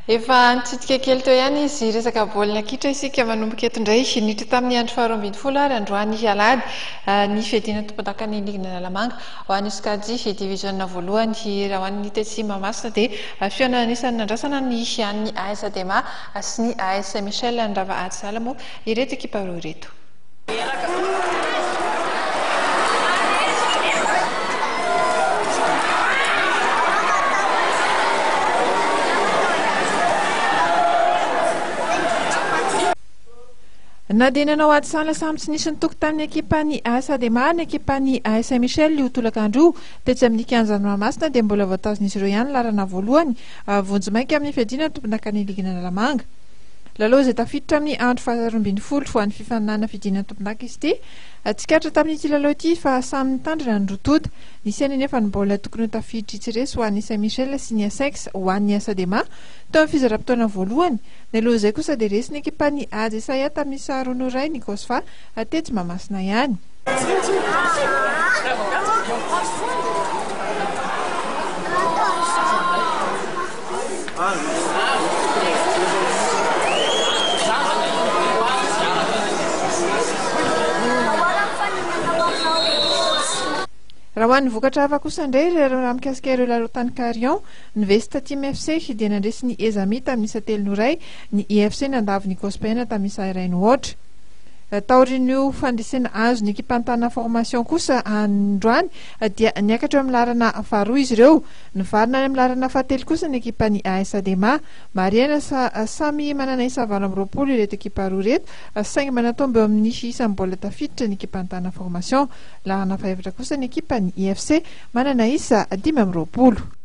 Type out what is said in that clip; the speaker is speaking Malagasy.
Efa nitsidika kely teo ihany izy resaka baolina kitra isika manomboka eto indray. Niditra tamin'ny andro faharoa 12 ary androany alahady ny fiadiana tompondakan'ny ligin'Analamanga ho an'ny sokajy diviziona voalohany. Raha ho an'ny tetsy Mahamasina dia fihaonana anisan'ny nandrasana ny an'ny AS Adema sy ny AS Michel Nirava ady sahala moa ireto ekipa roa ireto. Na dia nanao ady sahala samy tsy nisy nitoky tamin'ny ekipan'ny AS Adema ny ekipan'ny AS Michel io tolakandro io tetsy amin'ny kianjan'i Mahamasina dia mbola voatazon'izy ireo ihany laharana voalohany vonjimaika amin'ny fiadiana ny tompondakan'ny ligin'Analamanga. Lalao izay tafiditra amin'ny andro faha-12 ho an'ny fifaninanana fiadiana ny tompondaka izy ity. Tsikaritra tamin'ity lalao ity fa samy nitandrina ny roa tonta. Nisy ihany anefa ny baolina tokony ho tafiditry tsy resy ho an'ny Saint Michel sy ny Asex ho an'ny Asadema teo amin'ny fizaram-potoana voalohany. Nialoha izay kosa dia resy ny ekipan'ny Ajesaia tamin'ny isa 2-1 ny Cosfa tetsy Mahamasina ihany. Raha ho an'ny vokatra hafa kosa indray, raha mikasika ireo lalao tany Carion, ny Vesta Team FC dia nandresy ny Ezami tamin'ny isa 3-1, ny IFC nandavo ny Cospn tamin'ny isa 1-0. Taorian'io fandresena azon'ny ekipan'ny Formation kosa androany dia niakatra eo amin'ny laharana faharoa izy ireo. Nivarina any amin'ny laharana fahatelo kosa ny ekipan'ny AS Adema. Marihana sa samy manana isa 28 ireto ekipa roa ireto saingy manatombo eo amin'ny isan'ny baolina tafiditra ny ekipan'ny Tana Formation. Laharana fahefatra kosa ny ekipan'ny IFC manana isa 25.